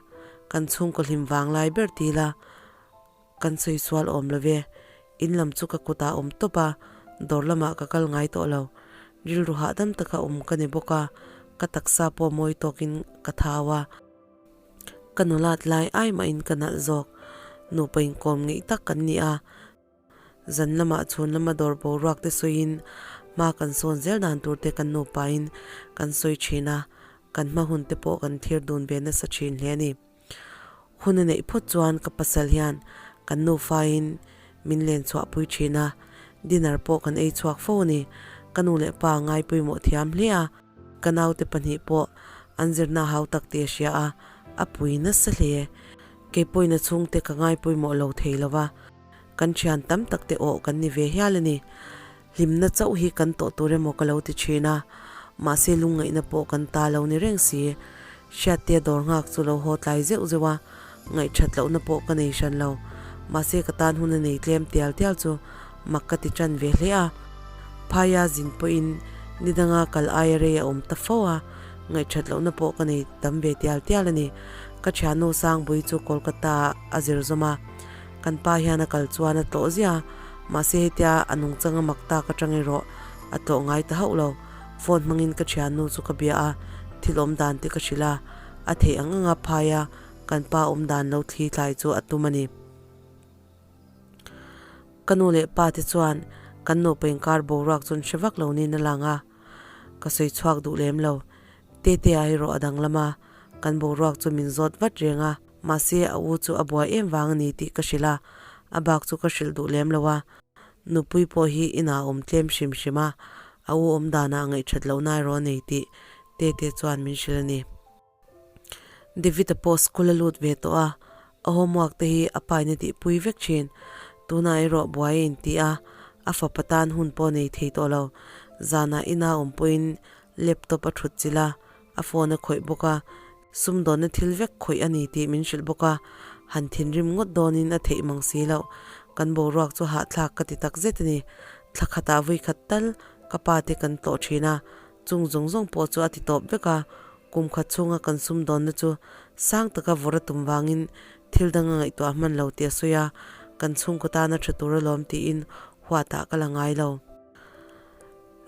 kan chhungkaw hlim vang lai ber ti ila kan sawi sual awm lo ve. In lam chu ka kutah awm tawp a, dawr lamah ka kal ngai tawh lo. Rilru hahdam taka awm ka ni bawk a, ka taksa pawh mawi tawkin ka thau a. Ka nulat lai ai mahin ka nalh zawk. Nupa inkawm ngeih tak kan ni a. Zan lamah chhun lama dawr boruak te sawiin hma kan sawn zel dan tur te kan nupain kan sawi thin a, kan hma hun te pawh kan thlir dun ve nasa thin hle a ni. Hun a neih phawt chuan ka pasal hian kan nufain min len chhuah pui thin a, dinner pawh kan ei chhuak fo a ni. Ka nu leh pa ngai pawimawh thiam hle a, ka naute pahnih pawh an zirna hau tak tih a hria a, a pui nasa hle. Kei pawhin a chhungte ka ngai pawimawh lo thei lo va. Kan thian tam tak te awh kan ni ve hial a ni. Hlimna chauh hi kan tawh tur emaw ka lo ti thin a, mahse lungngaihna pawh kan ta lo ni reng si. Hriattea dawr nghak chu lo haw tlai zeuh zeuh a, ngaihthat lohna pawh ka nei hran lo. Mahse ka tan hun a nei tlem tial tial chu mak ka ti tan ve hle a. Phaia zin pawhin ni danga kal aia rei a awm ta fo a, ngaihthat lohna pawh ka nei tam ve tial tial a ni. Ka thiannu Sangbui chu Kolkata ah a zir zawm a. Kan pa hian a kal chuan a tlawh ziah a, mahse hetia a nungchang a mak tak atang erawh a tlawh ngai ta hauh lo. Phone hmangin ka thiannu chu ka bia a, thil awm dan te ka hrilh a, a theih ang anga phai a kan pa awm dan lo thli tlai chu a tum a ni. Ka nu leh pa te chuan kan nupa inkar boruak chu an hre vak lo niin a lang a, ka sawi chhuak duh lem lo. Tetea erawh a danglam a, kan boruak chu min zawt vat reng a. Mahse a u chu a buai em vang a ni tih ka hrilh a, a bak chu ka hrilh duh lem lo a. Nupui pawh hi inah a awm tlem hrim hrim a, a u awm danah ngaihthat lohna erawh a nei tih Tete chuan min hrilh a ni. David-a pawh school a lut ve tawh a, a homework te hi a pain a tihpui vek thin. Tunah erawh buai a inti a, a fapa tan hun pawh a nei thei tawh lo. Zanah ina awm pawhin laptop a thut chilh a, a phone a khawih bawk a. Sumdawnna thil vek khawih a ni tih min hrilh bawk a, han thinrim ngawt dawnin a theih mang si loh. Kan boruak chu hahthlak ka ti tak zet a ni. Thla khatah vui khat tal ka pa te kan tlawh thin a, chung zawng zawng pawh chu a ti tawp vek a. Kum khat chhunga kan sumdawnna chu sang taka vawr a tum vangin thil dang a ngaihtuah hman lo tih a sawi a, kan chhungkaw tana tha tur alawm tiin huatah ka la ngai lo.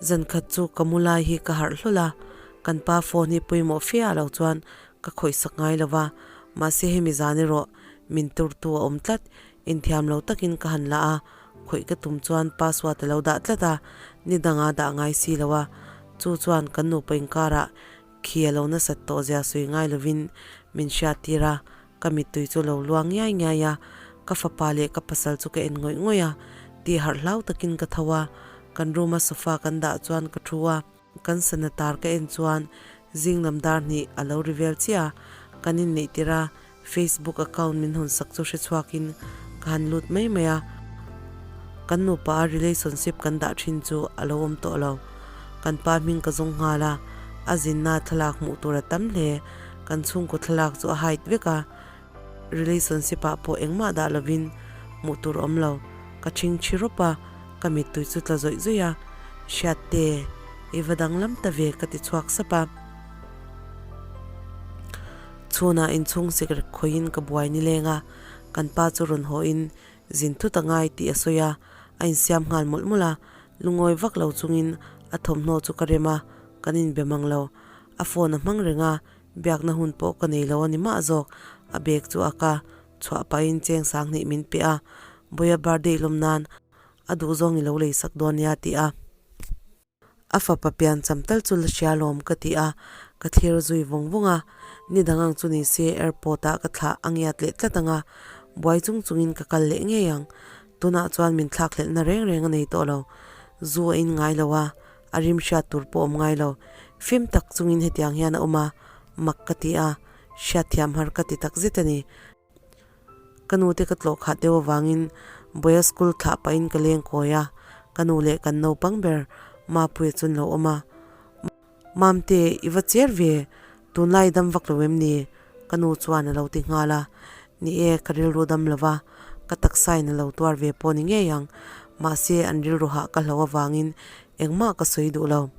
Zan khat chu ka mu lai hi ka harh hlawl a, kan pa phone hi pawimawh fe ah lo chuan ka khawih sak ngai lo va, mahse hemi zan erawh min turtu a awm tlat, inthiam lo takin ka han la a, khawih ka tum chuan password a lo dah tlat a, ni danga dah ngai si lo a, chu chuan kan nupa inkarah khi a lo nasat tawh zia sawi ngai lovin min hriattir a, Ka mittui chu lo luang ngiai ngiai a, ka fapa leh ka pasal chu ka en ngawih ngawih a, tih harh hlau takin ka tho a, kan room a sofa kan dah chuan ka thu a, kan sana tar ka en chuan zing lam dar hnih a lo ri vel chiah a, kan inneih tirh a Facebook account min hawn sak chu hre chhuakin ka han lut mai mai a, kan nupa a relationship kan dah thin chu a lo awm tawh lo, kan pa hming ka zawng nghal a, a zinna thlalak hmuh tur a tam hle. Kan chhungkaw thlalak chu a hide vek a, relationship ah pawh engmah dah lovin hmuh tur awm lo. Ka thing thi rawp a, ka mittui chu tla zawih zawih a, Hriatte, i va danglam ta ve ka ti chhuak sap a. Chhunah inchhung sikrek khawiin ka buai nileng a, kan pa chu rawn hawhin zin thut a ngai tih a sawi a, a insiam nghal mawlh mawlh a, lungawi vak lo chungin a thawmhnaw chu ka rem a, kan inbe mang lo. A phone a hmang reng a, biakna hun pawh ka nei lo a ni mah zawk. A bag chu a ka chhuah pahin cheng sanghnih min pe a, Bawiha birthday lawm nan a duhzawng i lo lei sak dawn nia ti a. A fapa pian cham tal chu la hria lawm ka ti a, ka thlir zui vawng vawng a. Ni dang ang chu ni se airport ah ka thlah a ngiat leh tlat ang a, buai chung chungin ka kal leh ngei ang. Tunah chuan min thlak hlelhna reng reng a nei tawh lo. Zu a in ngai lo a, a rim hriat tur pawh awm ngai lo. Fim tak chungin hetiang hian a awm a, mak ka ti a, hriatthiam har ka ti tak zet a ni. Ka nu te ka tlawh khat deuh avangin Boya school thlah pahin ka leng kawi a, ka nu leh kan naupang ber Mapuia chu an lo awm a. Mamte, i va cher ve, tunlai dam vak lo em ni? Ka nu chuan a lo ti nghal a. Ni e, ka rilru dam lo va, ka taksain a lo tuar ve pawh ni ngei ang. Mahse, an rilru hah ka hlo avangin engmah ka sawi duh lo.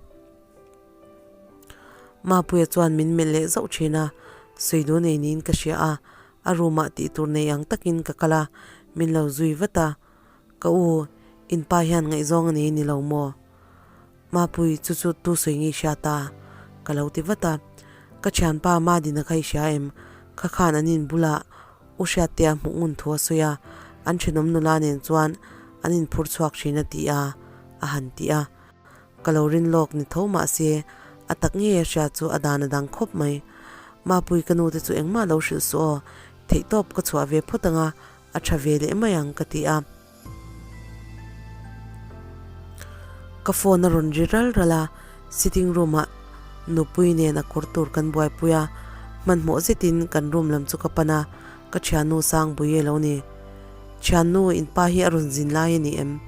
Mapuia chuan min melh leh zauh thin a, sawi duh nei niin ka hria a, a room ah tih tur nei ang takin ka kal a, min lo zui vat a. Ka u, in pa hian ngaihzawng a nei ni lo maw? Mapui, chu chu tu sawi nge i hria ta? Ka lo ti vat a. Ka thianpa Madina kha i hria em? Kha khan an in bulah U Hriattea hmuh ngun thu a sawi a, an thenawm nula nen chuan an inphur chhuak thin a ti a, a han ti a. Ka lo rin lawk ni tho mahse a tak ngei a hria chu a dan a dang khawp mai. Mapui ka nu te chu engmah lo hrilh suh aw, theihtawp ka chhuah ve phawt ang a, a tha ve leh mai ang ka ti a. Ka phone a rawn ri ral ral a, sitting room ah nupui nen a kawr tur kan buaipui a, hmanhmawh zetin kan room lam chu ka pan a, ka thiannu Sangbuii a lo ni. Thiannu, in pa hi a rawn zin lai a ni em?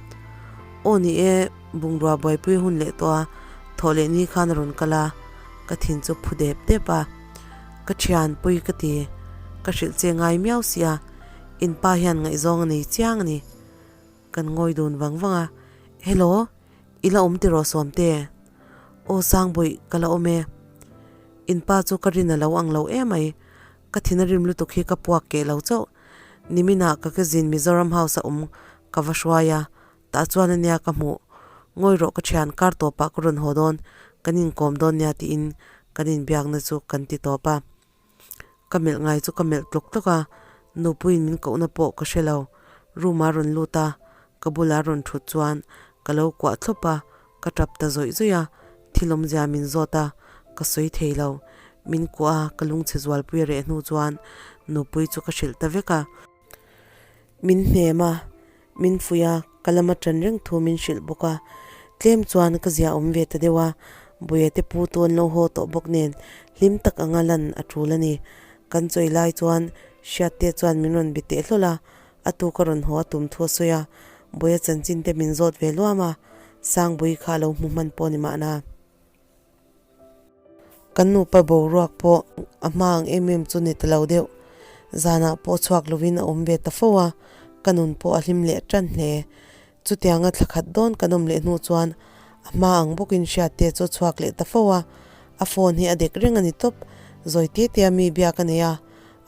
Aw ni e, bungrua buaipui hun leh tawh a, thawh leh ni khan a rawn kal a, ka thin chu phu dep dep a. Ka thianpui ka ti, ka hrilh che ngai miau sia, In pa hian ngaihzawng a nei chiang a ni. Kan ngawi dun vang vang a, Hello, i la awm tiraw Sawmte? Aw Sangbuih, ka la awm e. In pa chu ka rin a lo ang lo emai, ka thin a rim lutuk hi ka puak keh lo chauh. Niminah ka kezin Mizoram House a awm ka va hruai a, tah chuan a nia ka hmuh. Ngawi rawh ka thian, kar tawpah ka rawn haw dawn, kan inkawm dawn nia tiin kan inbiakna chu kan ti tawp a. Ka melh ngai chu ka melh tlawk tlawk a, nupuiin min kohna pawh ka hre lo. Room ah rawn lut a, ka bulah rawn thut chuan ka lo kuah thlawp a, ka tap ta zawih zawih a, thil awmzia min zawt a, ka sawi thei lo. Min kuah a, ka lungchhe zualpui a reh hnu chuan nupui chu ka hrilh ta vek a. Min hnem a, min fuih a, ka lama ṭan reng thu min hrilh bawk a. Tlem chuan ka zia awm ve ta deuh a, Buia te pu tu an lo haw tawh bawk nen hlim tak anga lan a ṭul a ni. Kan chawi lai chuan Hriatte chuan min rawn bi teh hlawl a, a tu ka rawn haw a tum thu a sawi a, Buia chanchin te min zawt ve luam a, Sangbui kha a lo hmu hman pawh ni mahna. Kan nupa boruak pawh a hma ang em em chu ni ta lo deuh. Zanah pawh chhuak lovin a awm ve ta fo a, ka nun pawh a hlim leh tan hle. Chutianga thla khat dawn kan awm leh hnu chuan a hma ang bawkin Hriatte chu a chhuak leh ta fo a, a phone hi a dek reng a ni tawp. Zawi te tea mi biak a nei a,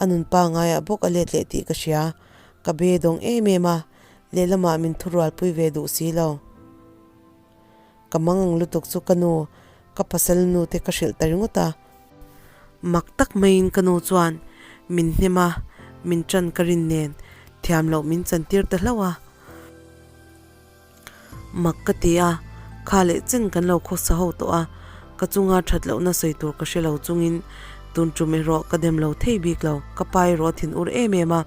a nun pangaiah bawk a let leh tih ka hria. Ka be dawng em em a, lehlamah min thurualpui ve duh si lo. Ka mang ang lutuk chu ka nu, ka pasal nu te ka hrilh ta ringawt a. Mak tak maiin ka nu chuan min hnem a, min ṭan ka rin nen thiam loh min chantir ta hlauh a. Mak ka ti a, kha leh chen kan lo khawsa ho tawh a, ka chunga ṭhat lohna sawi tur ka hre lo chungin tun ṭum erawh ka dem lo thei bik lo. Ka pa erawh a thin ur em em a,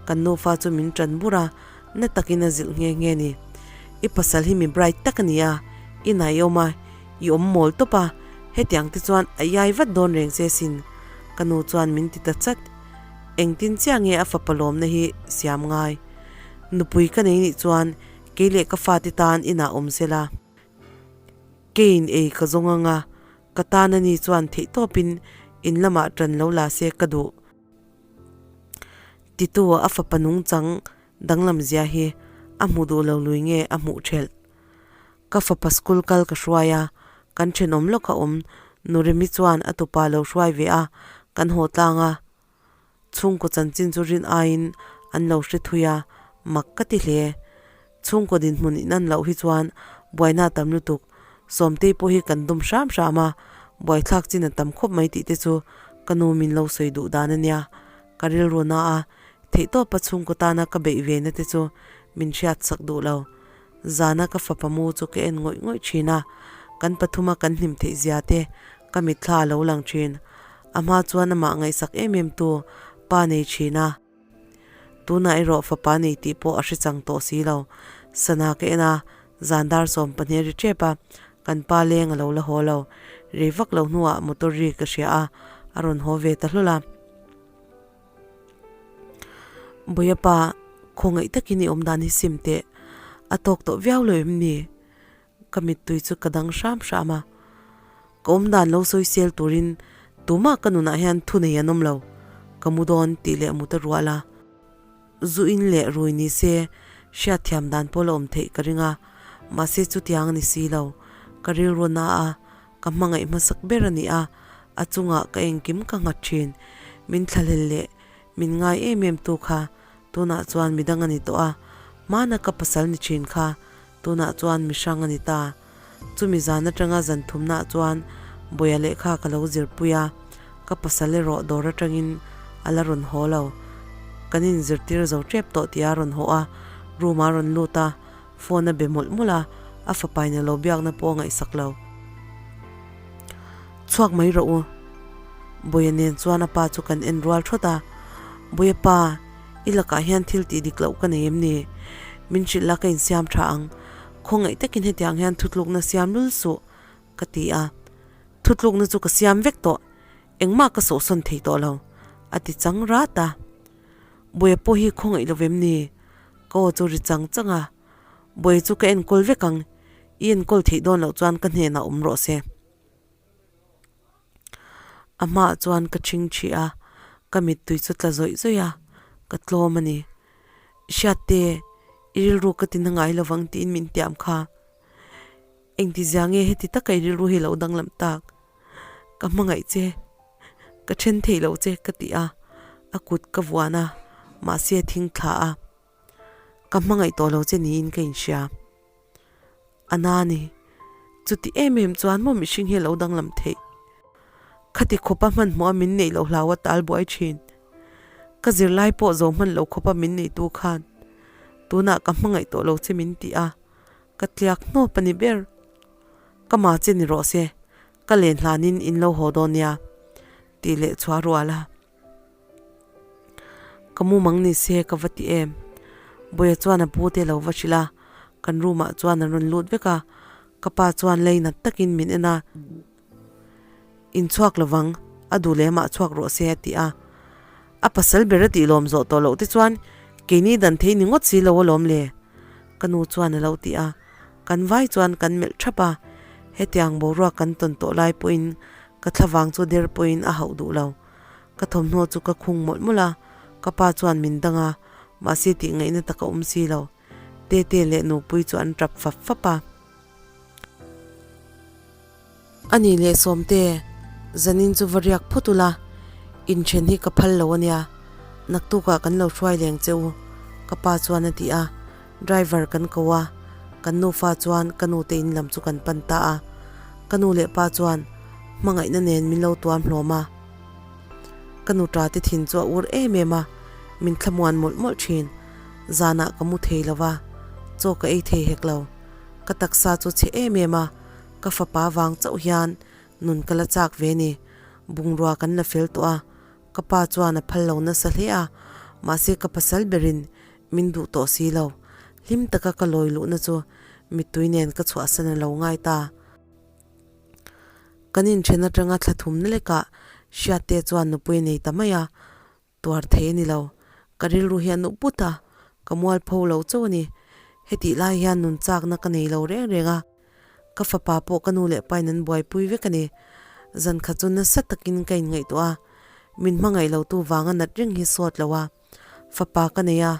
kan nufa chu min ṭan bur a, Na takin a zilh nghe nghe ni. I pasal hi mi bright tak a ni a, i nai i awm a, i awm mawl tawp a, hetiang te chuan a iai vat dawn reng che sin, ka nu chuan min ti ta chat. Engtin chiah nge a fapa lawmna hi siam ngai? Nupui ka nei nih chuan kei leh ka fate tan inah awm se la. Keiin ei ka zawng ang a, ka tan a ni chuan theihtawpin in lamah ṭan lo la se ka duh. Titu a fapa nungchang danglam zia hi a hmu duh lo lui nge a hmuh thelh. Ka fapa school kal ka hruai a, kan thenawm lawk a awm Nuremi chuan a tupa lo hruai ve a, kan haw tlang a. Chhungkaw chanchin chu rin aiin an lo hre thui a, mak ka ti hle. Chhungkaw dinhmun in an loh hi chuan buaina a tam lutuk. Sawmtei pawh hi kan dawm hram hram a, buaithlak chin a tam khawp mai tih te chu ka nu min lo sawi duh dan a nia. Ka rilru na a, theihtawpa chhungkaw tana ka beih ve na te chu min hriat sak duh lo. Zana ka fapa mu chu ka en ngawih ngawih thin a, kan pathuma kan hlim theih zia te ka mitthla a lo lang thin. A hma chuan amah ngaihsak em em tu pa nei thin a. Tunah erawh fapa nei tih pawh a hre chang tawh si lo. Sana ka en a, zan dar 12 ri tep a, kan pa leng a lo la haw lo. Rei vak lo hnuah motor ri ka hria a, a rawn haw ve ta hlawl a. Bawiha pa, khawngaih takin i awm dan hi sim teh, a tawk tawh viau lo em ni? Ka mittui chu ka dang hram hram a, ka awm dan lo sawi sel turin tumah ka nunah hian thu nei an awm lo, ka mu dawn tih leh mut a rual a. Zu in leh rui ni se hriatthiam dan pawh la awm theih ka ring a, mahse chutiang a ni si lo, ka rilru na a, ka hmangaih hmasak ber a ni a. A chungah ka engkim ka nghat thin. Min thlahlel leh min ngai em em tu kha tunah chuan midang a ni tawh a, hmana ka pasal ni thin kha tunah chuan mihrang a ni ta. Chumi zan atanga zan thumnaah chuan Bawia lehkha ka lo zirpui a, ka pasal erawh dawr atangin a la rawn haw lo. Kan inzirtir zo tep tawh tih a rawn haw a, room ah a rawn lut a, phone a be mawlh mawlh a, a fapain a lo biakna pawh a ngaihsak lo. Chhuak mai rawh u. Bawia nen chuan a pa chu kan en rual thawt a, Bawia pa, i lakah hian thil tih dik loh ka nei em ni? Min hrilh la ka insiam tha ang. Khawngaih takin hetiang hian thutlukna siam lul suh, ka ti a. Thutlukna chu ka siam vek tawh, engmah ka sawhsawn thei tawh lo, a ti chang rat a. Bawia pawh hi khawngaih lo vem ni? Ka aw chu ri chang chang a. Bawia chu ka enkawl vek ang, i enkawl theih dawn loh chuan ka hnenah awm rawh se. A hmaah chuan ka ṭhing ṭhih a, ka mittui chu tla zawih zawih a, ka tlawm a ni. Hriatte, i rilru ka ti na ngai lovang tiin min tiam kha. Engtizia nge heti taka i rilru hi lo danglam tak? Ka hmangaih che, ka ṭhen thei lo che ka ti a, a kut ka vuan a, mahse a thing thla a. Ka hmangaih tawh lo che niin ka inhria. A na ni. Chuti em em chuan maw mihring hi a lo danglam theih. Khati khawpa hmanhmawh a min neih loh hlau a tal buai thin. Ka zirlai pawh zo hman lo khawpa min neitu khan tunah ka hmangaih tawh lo che min ti a, ka tliak hnawp a ni ber. Ka ma che ni rawh se, ka len hlanin in lo haw dawn nia tih leh chhuah rual a. Ka mumang ni se ka va ti em? Bawia chuan a pu te lo va hrilh a, kan room ah chuan an rawn lut vek a, ka pa chuan lei nat takin min en a, Inchhuak lovang, a duh leh amah chhuak rawh se a ti a. A pasal ber a tih lawm zawh tawh loh te chuan keini dan thei ni ngawt si lo alawm le, ka nu chuan a lo ti a, kan vai chuan kan melh thap a, hetiang boruak kan tawn tawh lai pawhin ka thlavang chu der pawhin a hauh duh lo. Ka thawmhnaw chu ka khung mawlh mawlh a, ka pa chuan min dang a, mahse tih ngaihna tak a awm si lo. Tete leh Nupui chu an tap fap fap a. A nih leh Sawmte, zanin chu va riak phawt ula, inthen hi ka phal lo a nia, naktukah kan lo hruai leng che u, ka pa chuan a ti a, driver kan ko a, kan nufa chuan ka nute in lam chu kan pan ta a. Ka nu leh pa chuan hmangaihna nen min lo tuam hlawm a. Ka nu ta te thin chu a ur em em a, min thlamuan mawlh mawlh thin. Zanah ka mu thei lo va, chaw ka ei thei hek lo. Ka taksa chu chhe em em a, ka fapa vang chauh hian nun ka la chak ve ni. Bungrua kan la fel tawh a, ka pa chuan a phal lo nasa hle a, mahse ka pasal berin min duh tawh si lo. Hlim taka ka lawi luhna chu mittui nen ka chhuahsan a lo ngai ta. Kan inthen atanga thla thumna lekah Hriatte chuan nupui a nei ta mai a, tuar thei a ni lo. Ka rilru hi a nuh put a, ka mualpho lo chauh a ni. Hetih lai hian nun chakna ka nei lo reng reng a, ka fapa pawh ka nu leh pain an buaipui vek a ni. Zan khat chu nasa takin ka inngaihtuah a, min hmangaih lotu vanga nat reng hi sawt lo a, fapa ka nei a,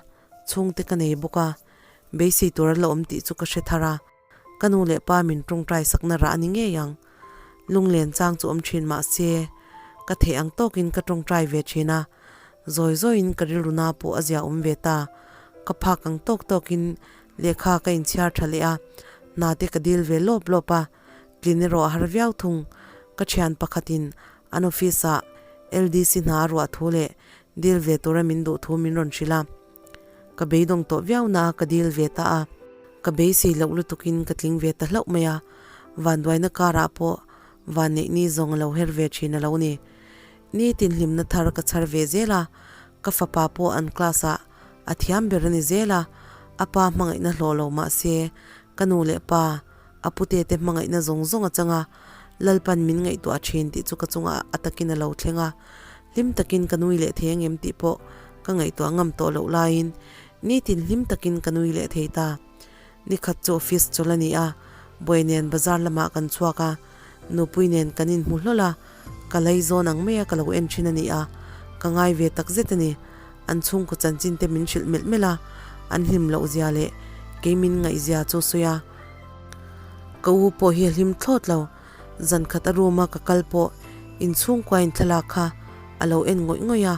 chhungte ka nei bawk a, beisei tur a la awm tih chu ka hre thar a. Ka nu leh pa min tawngtai sakna rah a ni ngei ang. Lunglen chang chu awm thin mah se, ka theih ang tawkin ka tawngtai ve thin a, zawi zawiin ka rilru na pawh a zia awm ve ta. Ka phak ang tawk tawkin lehkha ka inchhiar tha leh a, hna te ka dil ve lawp lawp a, tlin erawh a har viau thung. Ka thian pakhatin an office ah LDC hna a ruah thu leh dil ve tura min duh thu min rawn hrilh a. Ka beidawng tawh viau na ka dil ve ta a, ka beisei loh lutukin ka tling ve ta hlauh mai a, vanduaina karah pawh vanneih ni zawng a lo her ve thin a lo ni. Nitin hlimna thar ka chhar ve zel a, ka fapa pawh an class ah a thiam ber a ni zel a, a pa hmangaihna hlawh lo mah se ka nu leh pa, a pute te hmangaihna zawng zawng a chang a, Lalpan min ngaihtuah thin tih chu ka chungah a takin a lo thleng a, hlim takin ka nui leh thei angem tih pawh ka ngaihtuah ngam tawh loh laiin nitin hlim takin ka nui leh thei ta. Nikhat chu office chawlh a ni a, buai nen bazar lamah kan chhuak a, nupui nen kan inhmu hlawl a, ka lei zawn ang maia ka lo en thin a ni a, ka ngai ve tak zet a ni. An chhungkaw chanchin te min hrilh melh melh a, an hlim loh zia leh kei min ngaih zia chu sawi a. Ka u pawh hi a hlim thlawt lo, zan khat a room a ka kal pawh Inchhungkuain thlalak kha a lo en ngawih ngawih a,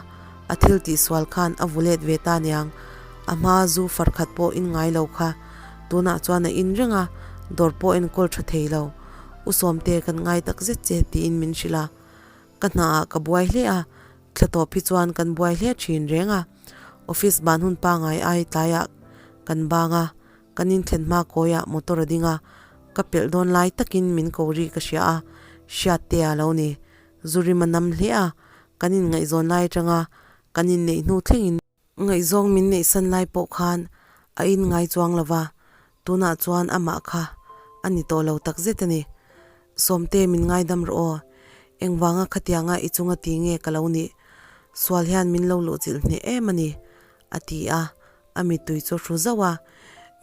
a thil tihsual khan a vu let ve ta niang. A hma zu far khat pawh in ngai lo kha tunah chuan a in reng a, dawr pawh enkawl tha thei lo. U Sawmte kan ngai tak zet che tiin min hrilh a. Ka hnaah ka buai hle a, thla tawp hi chuan kan buai hle thin reng a. Office ban hun pangai ai tlaiah kan bang a, kan inthlen hma kawiah motor a ding a, ka pelh dawn lai takin min ko ri ka hria a, Hriattea a lo ni. Zurim a nam hle a, kan inngaihzawn lai atanga kan inneih hnu thlengin. Ngaihzawng min neihsan lai pawh khan a in ngai chuang lo va, tunah chuan amah kha a ni tawh lo takzet a ni. Sawmte min ngaidam rawh aw, engvanga khatianga i chunga ti nge ka lo nih? Sual hian min lo luhchilh hneh em a ni, a ti a, a mittui chu hru zauh a,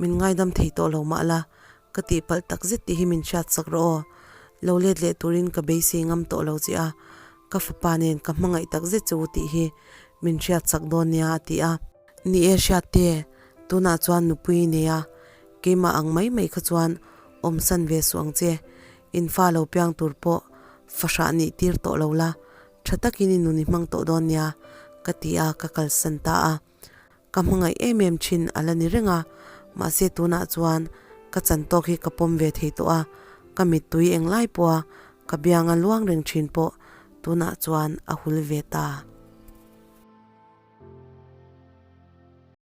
min ngaidam thei tawh lo mah la, ka tihpalh takzet tih hi min hriatsak rawh aw, lo let leh turin ka beisei ngam tawh lo che a, Ka fapa nen ka hmangaih tak zet che u tih hi min hriat chak dawn nia a ti a. Ni e Hriatte, tunah chuan nupui i nei a, keimah ang mai mai kha chuan awmsan ve suh ang che, in fa lo piang tur pawh fahrah nih tir tawh lo la, tha takin i nun i hmang tawh dawn nia ka ti a, ka kalsan ta a. Ka hmangaih em em thin a la ni reng a, mahse tunah chuan ka chan tawk hi ka pawm ve thei tawh a, ka mittui englai pawha ka bianga luang reng thin pawh tunah chuan a hul ve ta.